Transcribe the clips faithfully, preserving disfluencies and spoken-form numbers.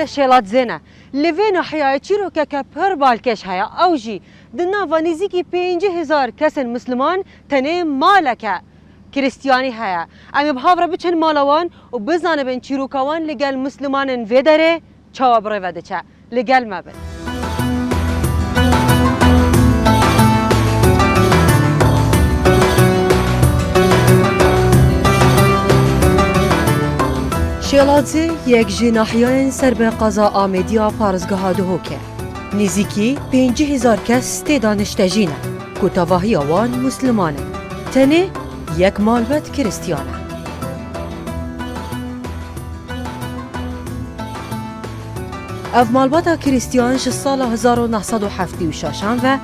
Şêlatzê ne. Li vê nahiyayê çîrokeke pir balkêş heye. Ew jî di nava nêzîkî pêncî hezar kesên misliman tenê maleke Krîstiyanî heye. Em ê bi hav re biçin mala wan û bizanibin çîroka wan li gel mislimanên vê derê çawa bi rê ve diçe. Li gel me bin. Şêlatzê yek ji nahiyayên ser bi qeza Amêdiya parêzgeha Duhokê. Nêzîkî pêncî hezar kes tê de niştecî ne ku tevahiya wan misliman in. Tenê yek malbet Krîstiyan e. Ev malbata Krîstiyan ji sala hezar û neh sed û heftê û şeşan ve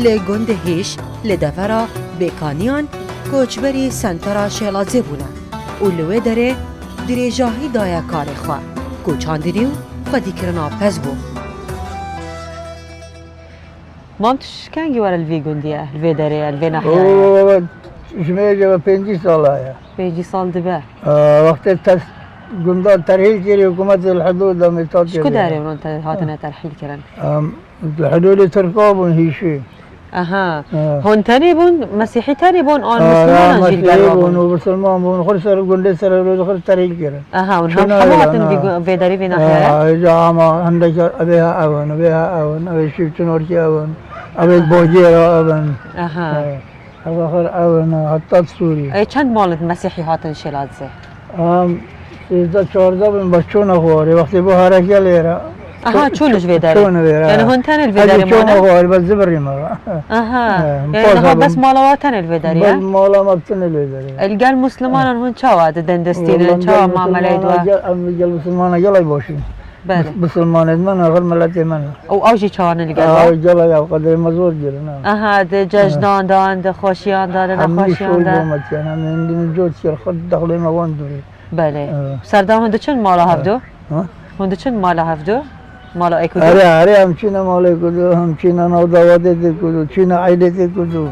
li gundê Hêş li devera Bêkaniyan koçberî sentera Şêladzê bûne û li wê derê dirêjahî daye karê xwe, ku çandinî û xwedîkirina pez bû. Mam, tu ji kengî were li vî gundî ye, li vê derê ye, li vê nahiyayê ye? Oo, ji me re pêncî sala ye. Pêncî sal dibe. Ee, wextê te-, gundan terhîl kirî, hikûmetê li hidûd de mîtat kiriye. Ji ku derê hûn te-, hatine terhîl kirin? Em, li hidûdê Tirka bûn, Hîşê. Aha. Ee. Hûn tenê bûn, mesîhî tenê bûn, an Ee, mislimanan jî li gel we bûn? Û misilman bûn, xwe ser gundê ser li xwe terhîl kirin. Aha, hûn hemû hatin vî gu-, vê derê vê nahiyayê? Ee, ca ama hindek ev ê ha ew in, ev ê ha ew in, ev ê şîv çinorkî ew in, ev ê bogêra ew in. Aha. Ee. Ev axir ew ne, heta Sûriyê. Ê, çend mal mesîhî hatin Şêladzê? Em sêzdeh çardeh bin, bes çûne xwarê. Wextê bû hereke lêre. Aha, çûn ji vê derê. Çûn vê derê. Yani hûn tenê li vê derê mane? Çûne xwarê, bes zibirî me. Aha. Yani niha bes mala wa tenê li vê derê ye? Bes mala me tenê li vê derê. Li gel Muslimanan hûn çawa didin, distînin, çawa mameleyê dwa? Em gel Muslimana gelek baş in. Belê. Bisilmanê me ne, xir miletê me ne. Û ew jî çawa ne li gel we? Ew gelek ew qedrê me zor girin, ha. Aha, di cejnan de, di xweşiyan de, di nexweşiyan de. Hemî şol bo me dikin, em hindî min cot kir, xwe dexlê me wan dûrî. Belê. Evet. Serdan hûn diçin mala hevdu? Ha? Hûn diçin mala hevdu? Mala êk û du? Erê, erê, em çîne mala êk û du, em çîne nav dawetê êk û du, çîne eydê êk û du.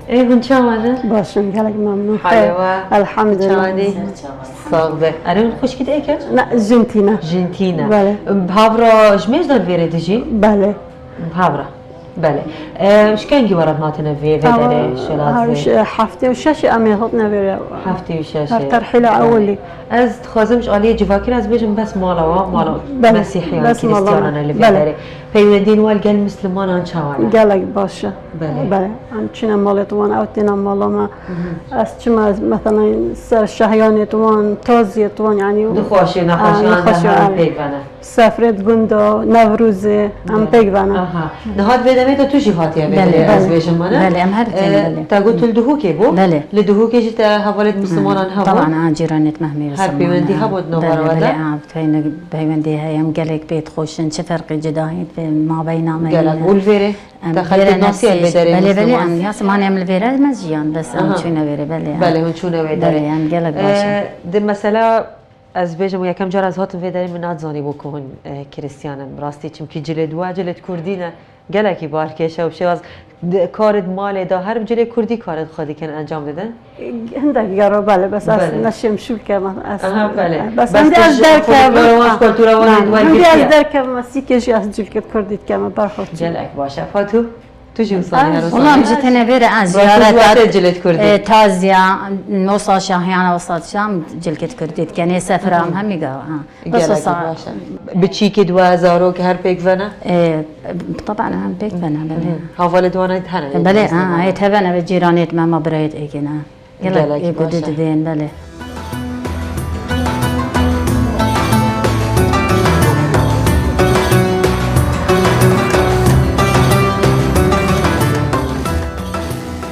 Ê, hûn çawa ne? Baş in, gelek memnûn. Halê we? Elhamdulillah. Çawa ne? Sax be. Erê, hûn xwişkî dê êk e? Ne, jin tîne. Jin tîne. Belê. Bi hav re ji mêj de li vê rê dijîn? Belê. Bi hav re. Belê. E, ji kengî we re hatine vê, vê derê, Şêladzê? Heftê û şeş em ê hatine vê re. Heftê û şeş. Her terhîla ewilî. Ez dixwazim ji aliyê civakî re ez bêjim bes mala we, mala Mesîhiyan, Krîstiyanan e li vê derê. Peywendiyên we li gel Mislimanan çawa ne? Gelek baş e. Belê. Belê. Em çîne malê wan, ew têne mala me. Ez çima, meselen, ser şehiyanê wan, taziyê wan, yanî nexweşê, nexweşiyan de em pêk ve ne. Sefrê gunda, Newrozê, em pêk ve ne. Aha. Niha di vê demê de tu jî hatiye vê derê, ez bêjim, me ne? Belê, em her têne, belê. Te got tu li Duhokê bû? Belê. Li Duhokê jî te hevalêt Mislimanan hebû? Taban, a, cîranêt me hemî Misliman e. Her peywendî hebû di nava we de? Belê, belê, a, peywendî heye, em gelek pê dixweşin, çi ferqê cudahî di mabeyna me heye. Gelek. Û li vê rê? Em te xelkê nasiye vê derê Misliman? Belê, belê, em ya zimanê em li vê re me jiyan, bes em çûne vê rê, belê. Belê, hûn çûne wê derê. Belê, em gelek baş in. E, di mesela, ez bêjim, yekem car ez hatim vê derê, min nadizanîbû ku hûn, e, Krîstiyan in. Bi rastî, çimkî cilê di we, cilê di Kurdî ne. Gelekî balkêş e û bi şêwaz di karê di malê de her bi cilê Kurdî karê di xwe dikin, encam didin? Hindek gero, belê, bes ez neşêm şûl keme. Aha, belê. Bes hindî ez derkevim. Folklora wan, kultura wan ê di we girtiye. Hindî ez derkevim, ez sîkê jî ez cilkê di Kurdî dikeme, berxwe. Gelek baş e. Fatu? Tu jî wisa diyar wisa. Wala em ji tenê vê re ez ziyaret, e, taziya, nosa şahiyana wisa dişam cilkê di Kurdî dikenê sefra em hemî gava, ha. Gelek baş e. Bi çîkê di we zarok her pêk vene? E, taban em pêk vene, belê. Hevalê di wan hene? Belê, ha, hê tevene ve cîranêt me, ma birayêt êkê ne. Gelek êk û du dibên, belê.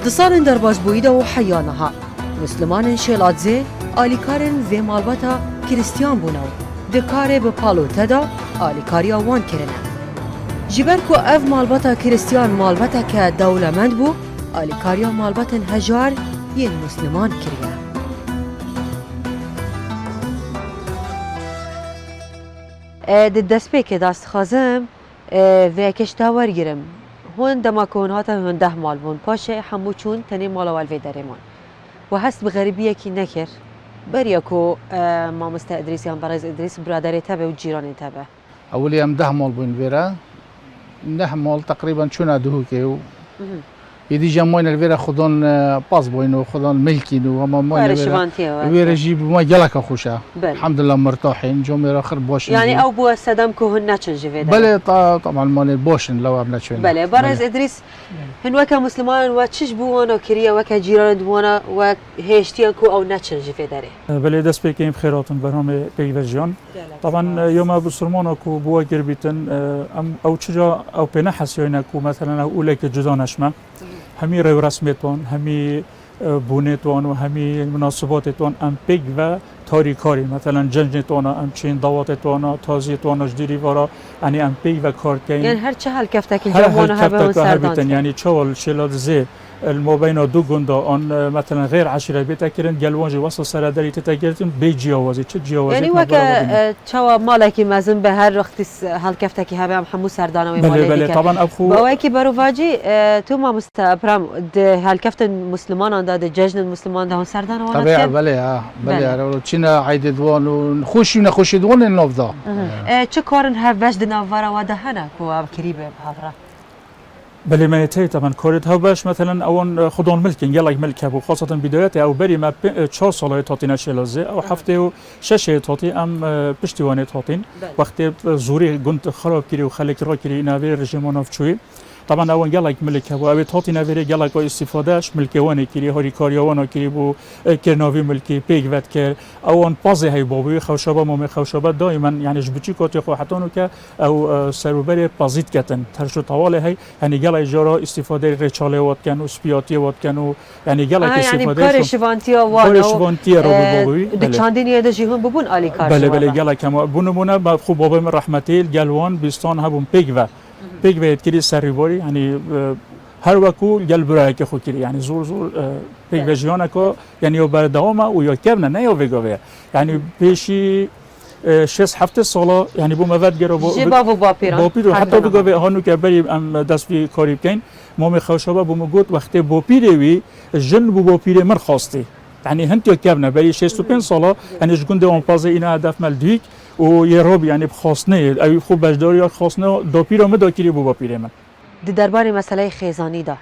Di salên derbasbûyî de û heya niha, Mislimanên Şêladzê alîkarên vê malbata Krîstiyan bûne û di karê bi palote de alîkariya wan kirine. Ji ber ku ev malbata Krîstiyan malbeteke dewlemend bû, alîkariya malbetên hejar yên Misliman kiriye. E, di destpêkê de ez dixwazim, e, vê yekê ji te wergirim. Hûn dema ku hûn hatin, hûn deh mal bûn. Paşê hemû çûn, tenê mala we li vê derê man. We hest bi xerîbiyekî nekir. Beriya ku, e, mamoste Îdrîs yan berêz Îdrîs biraderê te be û cîranê te be. Ewilî em deh mal bûyn vêre. Neh mal teqrîben çûne Duhokê û Mhm. êdî jî em mayne li vêre xudan, e, paz bûyn û xudan milkîn û hema mayne Were vêre. Şivantiye we. Wêre jî bi me geleka xweş e. Belê. Elhamdulillah mirtahîn. Comê re xir baş in Yanî jî. Ew bûye sedem ku hûn neçin ji vê derê. Belê, ta-, taban malê baş in, lew em neçûn. Belê, Berêz Belê. Îdrîs, hin weke Muslimanan we çi ji bo wana kiriye, weke cîranên wana we hêştiye ku ew neçin ji vê derê? Belê, dest pê keyîn bi xêr hatin, berhomê peyve jiyan. Gelek Taban, spas. e, yo me bisurmana ku bi we girbîtin, e, em ew çica ew pê nehesiyayne ku, meselen, ew ûleke cuda neşme. Hemî rêwresmê wan, hemî, e, bûnê wan û hemî minasibatê wan em pêk ve tarî karî. Meselen, cencnê wana em çên, dawatê wana, taziyê wana ji dîrî vara, yanî em pêk ve kar keyin. Yanî her çi helkeftekî Her cem wana hebe hûn helkeftek serdan hebîtin, dikin. Yanî çawa li Şêladizê, e, li mabeyna du gunda an, e, meselen, xêr eşîre bête kirin, gel wan jî wesa serederî tête girtin, bê ciyawazî, çi ciyawazî Yanî weke, e, çawa malekî mezin be her wextî s-, helkeftekî hebe em hemû serdana wê Belê, malê belê, dikin. Taban ev xwe Bi awayekî berovacî, e, tu mamoste Ebram di helkeftên Muslimanan de, di cejnên Musliman de hûn serdana wana Tabii, dikin? belê, ha, belê, Belê. ya, çîna eydê diwan û xweşî û nexweşî diwan ên nav da. Mhm. E, çi karin hevbeş di navbera we de hene ku ev kirî be bi hev re? Belê me tê, taban, korê hevbeş, meselen, ewan, e, xudan milkên, gelek milk hebû, xasatan bidayetê ew berî me pê-, e, çar sala yê tatîne Şêlazê, ew heftê û şeş yê tatî em, e, piştî wanê tatîn. Belê. Wextê, e, zorî gund xerab kirî û xelek rakirî navê rejîma navçûyî. Taban ewan gelek milk hebû, ew ê tatîne vêrê gelek îstîfade ji milkê wanê kirî, harîkariya wana kirî bû, e, kirina vî milkî, pêk vet kir. Ewan pazê hey babûyî, xewşaba mamê xewşaba daimen, yanî ji biçî kotê xwe heta nûke ew, e, serûberê pazî diketin. Terş û tawalê hey, Yanî gelek cara îstîfadeyê rêçalê we dikin û spiyatiyê we dikin û yanî gelek Aha, yanî îstîfadeyê karê şivantiya wan Karê û, şivantiye re e, bû bû, di belê. çandiniyê de jî hûn bibûn alîkar Belê, ji belê, wan re. gelek hema. Bû nimûne me xwe babê min rehmetî li gel wan bîstan hebûn pêk ve. Pêk ve yê dikirî serîbarî, yanî, e, her weku gel birayekê xwe kirî. Yanî zor zor, e, pêk ve Belê. jiyaneka, yanî ya berdewam e û ya kevn e, ne ya vê gavê ye. Yanî pêşî e, şêst heftê sala, yanî bû me vedigere bo-, Ji bi-, bav û bapîran, bapîr û her heta dema. bigavê hanûke berî em dest vî karî bikeyn. Mamê Xewşaba bû min got, wextê bapîrê wî jin bû bapîrê min xwastî. Yanî hin tiya kevne, berî şêst û pênc sala, yanî ji gundê Anpazê îna hedef me li Dîk û yê Rabî, yanî bi xwastinê, ew xwe beşdariya xwastina dapîra min dakirî bû bapîrê min. Di derbarê meseleyê xêzanî de,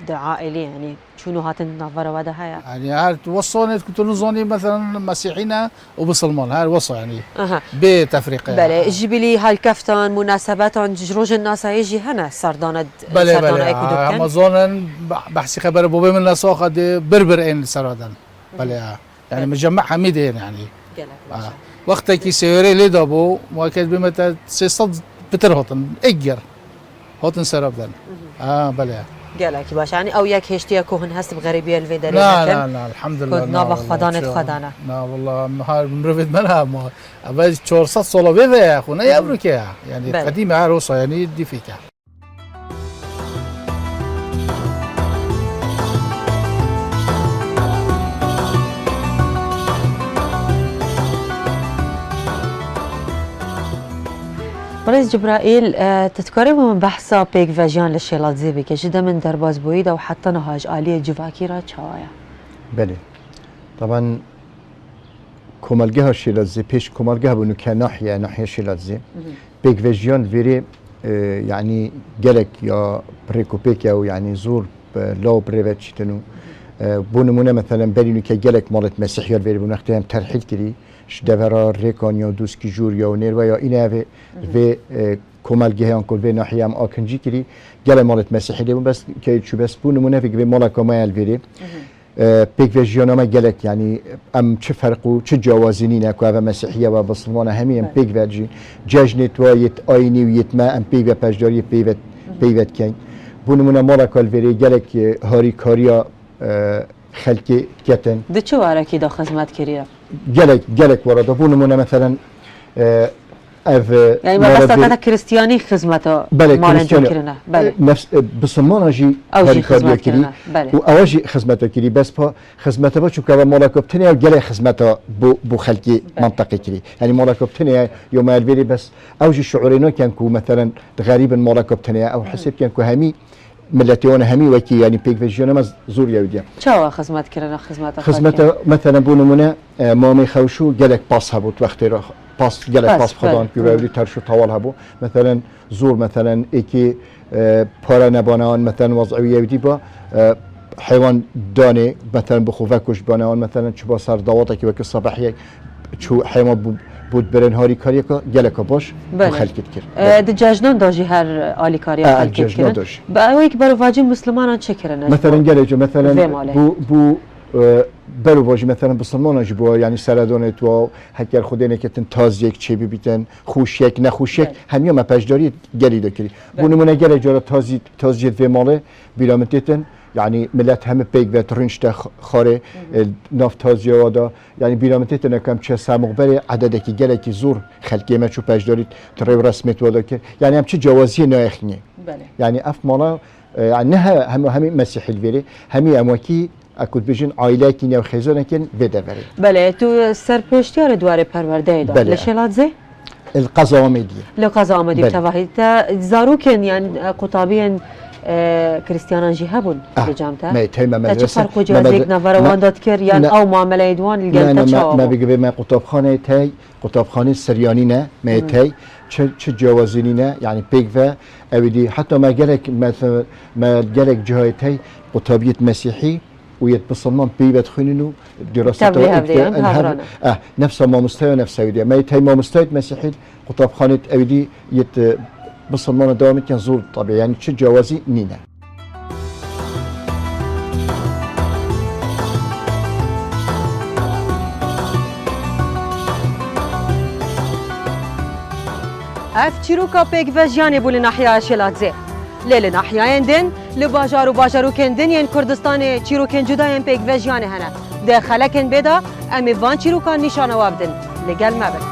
di aîlî, yanî çûn û hatin di navbera we de heye? Yanî her wesa ne ku tu nizanî, meselen, mesîhî ne û bisilman, her wesa, yanî Aha. bê tefrîqe. Belê, ji bilî helkeftan, munasebetan, ji rojên nasayê jî hene serdana, Belê, belê, serdanayê ku ha, dikin? hema zanin, be-, behsî xebere bobê min nesaxa dê bir bir ên li sera den. Belê, ha. Yani, Evet. mecemma hemî de yani. Gelek Ha. baş e. Wextekî seyarê lê dabû, muhaket bê me te sê sed pitir hatin. Ek ger. Hatin serab den. Mhm. Ha, belê. Gelek baş. Yani, ew yek hêştiye ku hin hest bi xerîbiye li vê derê Na, nekin. na, na, elhamdülillah, Ku na, nava vallahi, xwedanê ço-, xwedana. Na, vallahi, em har mirovê me ne ama. Ev çar sed sala vê ve ya, xwe ne Hı hı. evroke ya. Yani, Belê. qedîm e, her olsa, yani, dîfêk e. Birêz Cibraîl, e, tu dikarî bo min behsa pêkvejiyan li Şêladizê bike? Ji demên derbazbûyî de û heta niha ji aliyê civakî re çawa ye? Belê. Taban, Komelgeha Şêlazê, pêş komelgeh bû, nûke nahiye, nahiye Şêlazê. Mhm. Pêkvejiyan vêrê, e, yanî gelek ya rêkopêk e û yanî zor, e, law bi rê ve çîtin û, e, bo nimûne, meselen, berî nûke gelek malêt mesîhiyan vêrê bûn, wextê em terhîl kirî, ji devera Rêkan ya Dûskî Jûr ya û Nêrwe ya îne evê, Mhm. vê, e, komelgehan ku vê nahiye em akincî kirî, gelek malêt mesîhî lê bûn, bes keyê çû, bes bo nimûne vê mala Kamaya li vêrê. Mhm. E, pêkvejiyana me gelek, yanî em çi ferq û çi ciyawazî nîne ku eve mesîhiye we bisilmane, hemî em Evet. pêk ve jî. Cejnê twa yêt ayînî û yêt me em pêk ve peşdariyê pêk ve, Mhm. pêk ve dikeyn. Bo nimûne mala Kalverê gelek, e, harîkariya, e, xelkê ketin. Di çi warekî de xizmet kiriye? Gelek, gelek warada. Bo nimûne meselen, e, Ev, e, Yani mala mebesta dûr- te Kristiyanî xizmeta Belê, malên Kristiyanî. Kirine. Belê. E, nefs, e, bisilmana jî Ew jî harîkariya xizmet kirî kirine. Belê. Û ewa jî xizmeta kirî. Bes pa xizmeta va çûka va mala ku tenê ew gelek xizmeta bo, bo xelkê Belê. Mantiqê kirî. Yani mala ku tenê yo me elbêrê bes ew jî şuurê nakin ku meselen di xerîbin mala ku tenê ew Hı. Hesêb kin ku hemî milletê wan hemî wekî, yani pêk ve jiyana me zor yew diye. Çawa xizmet kirine, xizmeta Xizmeta, xelkê? Meselen, bo nimûne, e, Mamê Xewşû gelek pas hebû, wextê re pas, gelek Pas, pas xwe dan, belê. Kûrewlî terş û tawal hebû. Meselen, zor, meselen, êkî, e, para nebane wan, meselen, wez'î wî yew dî ba, e, heywan danê, meselen, bi xwe vekuş bane wan, meselen, çiba ser dawatekî wekî sebehiyek, çû heywan bû, bû dibirin harîkariyeka geleka baş, Belê. Bi xelkê dikir. E, di cejnan de jî her alîkariya E, xelkê cejna dikirin. De jî. Bi ew yek berovajî Mislimanan çi kirine ji Meselen bo gelê, meselen vê malê? Bu, bu, e, berovajî, meselen, Mislimanan jî bo, yani seredonê tu, heker Xwedê neketin taziyek çê bibîtin, xweşiyek, nexweşiyek, Belê. Hemiya me peşdariyê gelî de kirî. Bu Belê. Nimûne gelek cara tazî-, taziyê vê malê bîra min têtin, yani millet hemi pêk ve, tu rûnişte x-, xarê, Hı hı. E, nav taziya wa da, yani bîra min têtin, em çe ser muxberê ededekî gelekî zor xelkê me çû peşdarî, tu rê û resmê tu wa da kir. Yani em çi cewaziyê nayexînê. Belê. Yani ev mala, e, yani ne he-, hem, hemî mesîhî li vêrê, hemî em wekî, e, ku dibêjin aîleyekî ne û xêzanekî vê deverê. Belê, tu serpêştiya li dwarê perwerdeyê de. Belê. Li Şêladizê? Li qeza Amediyê. Li qeza Amediyê Belê. Tevahî te zarokên yan, e, qutabiyên, e, Kristiyanan jî hebûn Ah, li cem te? Me tey me Te çi medrese, ferq û me ciyaziyek medre-, navbera me, wan de dikir yan ne, ew muameleyê di wan li gel ne, te ne, me, çawa me bû? Bigivê me qutabxaneyê tey, qutabxanê Siryanî ne, me Hı. Tey, çi, çi ciyawazî nîne, yani pêk ve, ew dî, heta me gelek, me, me gelek cihayê tey, qutabiyêt mesîhî, û yêt bisilman peyvê dixwînin û diraseta Tevlî hevdê, em hev-, hevrane. Eh, nefsa mamosteya nefsa wî diye. Me yê tey mamostayêt mesîhî, qutabxanêt ewî dî yêt, e, bisilmana dewam dikin zor tabi. Yani çi cewazî nîne. Ev çîroka pêkvejiyanê bû li nahiya Şêladizê. Lê li nahiyayên din, li bajar û bajarokên din yên Kurdistanê çîrokên cuda yên pêkvejiyanê hene. Di xelekên bê de em ê van çîrokan nîşana we bidin. Li gel me bin.